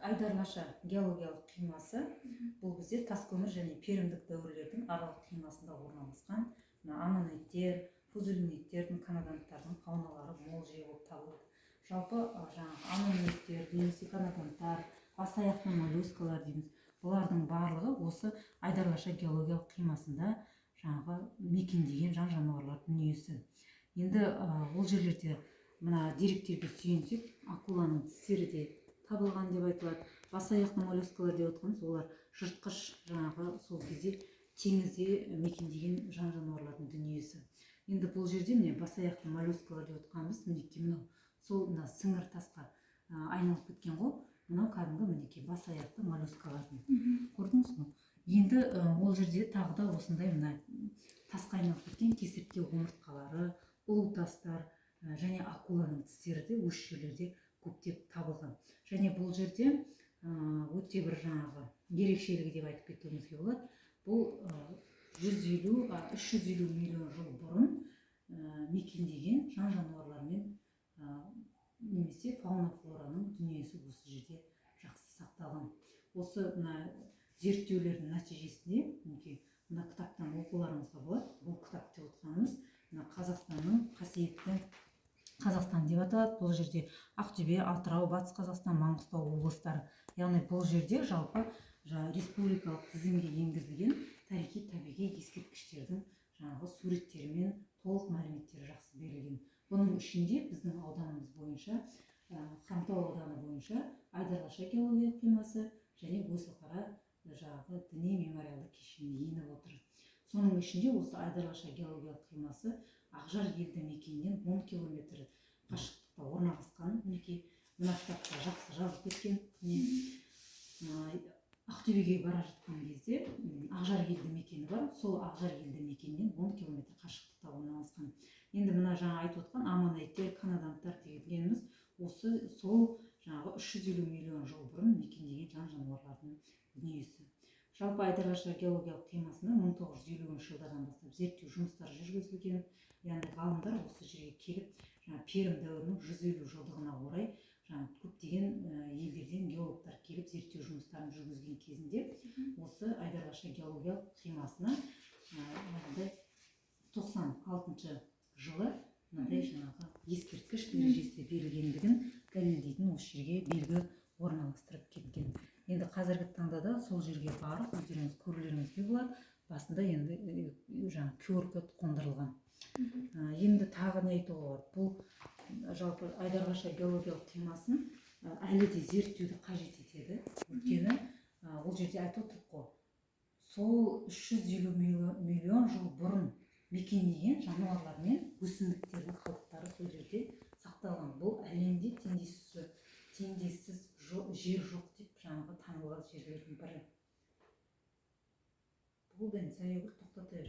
Айдарлаша геологиялық қимасы бұл бізде тас көмір және пермдік дәуірлердің аралық қимасында орналасқан мына аммониттер, фузулиниттердің, конодонттардың фауналары мол жер болып табылады. Жалпы жаңағы аммониттер немесе конодонттар, бас аяқты моллюскалар дейміз, бұлардың барлығы осы Айдарлаша геологиялық қимасында жаңағы мекендеген жан жануарлар дүниесі. Енді ол жерлерде мына деректерге сүйенсек, акуланың тістері де табылған деп айтылады. Бас аяқты моллюскалар деп отырғанымыз олар жыртқыш, жаңағы сол кезде теңізде мекендеген жан жануарлардың дүниесі. Енді бұл жерде, міне, бас аяқты моллюскалар деп отырғанымыз, мінекей, мынау сол мына сіңір тасқа айналып кеткен ғой. Мынау кәдімгі, мінекей, бас аяқты моллюскалардың, көрдіңіз ғой. Енді ол жерде тағы да осындай мына тасқа айналып кеткен кесіртке омыртқалары, ұлу тастар және акуланың тістері де осы жерлерде көптеп табылған. Және бұл жерде өте бір жаңағы ерекшелігі деп айтып кетуімізге болады, бұл 150, 350 миллион жыл бұрын мекендеген жан жануарлармен немесе фауна флораның дүниесі осы жерде жақсы сақталған. Осы мына зерттеулердің нәтижесінде, мінекей, мына кітаптан оқуларыңызға болады. Бұл кітап деп отырғанымыз мына «Қазақстанның қасиетті Қазақстан» деп аталады. Бұл жерде Ақтөбе, Атырау, Батыс Қазақстан, Маңғыстау облыстары, яғни бұл жерде жалпы жаңа республикалық тізімге енгізілген тарихи табиғи ескерткіштердің жаңағы суреттерімен толық мәліметтері жақсы берілген. Бұның ішінде біздің ауданымыз бойынша, Хромтау ауданы бойынша Айдарлаша геологиялық қимасы және Ойсылқара жаңағы діни мемориалды кешені еніп отыр. Соның ішінде осы Айдарлаша геологиялық қимасы Ақжар елді мекенінен 10 километр қашықтықта орналасқан. Мінекей, мына кітапта жақсы жазылып кеткен. Міне, Ақтөбеге бара жатқан кезде Ақжар елді мекені бар, сол Ақжар елді мекенінен 10 километр қашықтықта орналасқан. Енді мына жаңа айтып отқан аммониттер, конодонттар дегеніміз осы сол жаңағы 350 миллион жыл бұрын мекендеген жан жануарлардың дүниесі. Жалпы Айдарлаша геологиялық қимасына 1950 жылдардан бастап зерттеу жұмыстары жүргізілген, яғни ғалымдар осы жерге келіп, жаңа Перім дәуірінің 150 жылдығына орай жаңа көптеген елдерден геологтар келіп, зерттеу жұмыстарын жүргізген кезінде осы Айдарлаша геологиялық қимасына мынандай 96 жылы мынандай жаңағы ескерткіш дәрежесі берілгендігін дәлелдейтін осы жерге белгі орналастырып кеткен. Енді қазіргі таңда да сол жерге барып, өздеріңіз көрулеріңізге болады. Басында енді жаңағы QR код қондырылған. Енді тағы не айтуға болады? Бұл жалпы Айдарлаша геологиялық қимасын әлі де зерттеуді қажет етеді, өйткені ол жерде айтып отырмық қой, сол 350 миллион жыл бұрын мекендеген жануарлар мен өсімдіктердің қалдықтары сол жерде сақталған. Бұл әлемде теңдессіз жер жоқ деп жаңағы танылған жерлердің бірі. Болды, енді, Саягүл, тоқтата бер.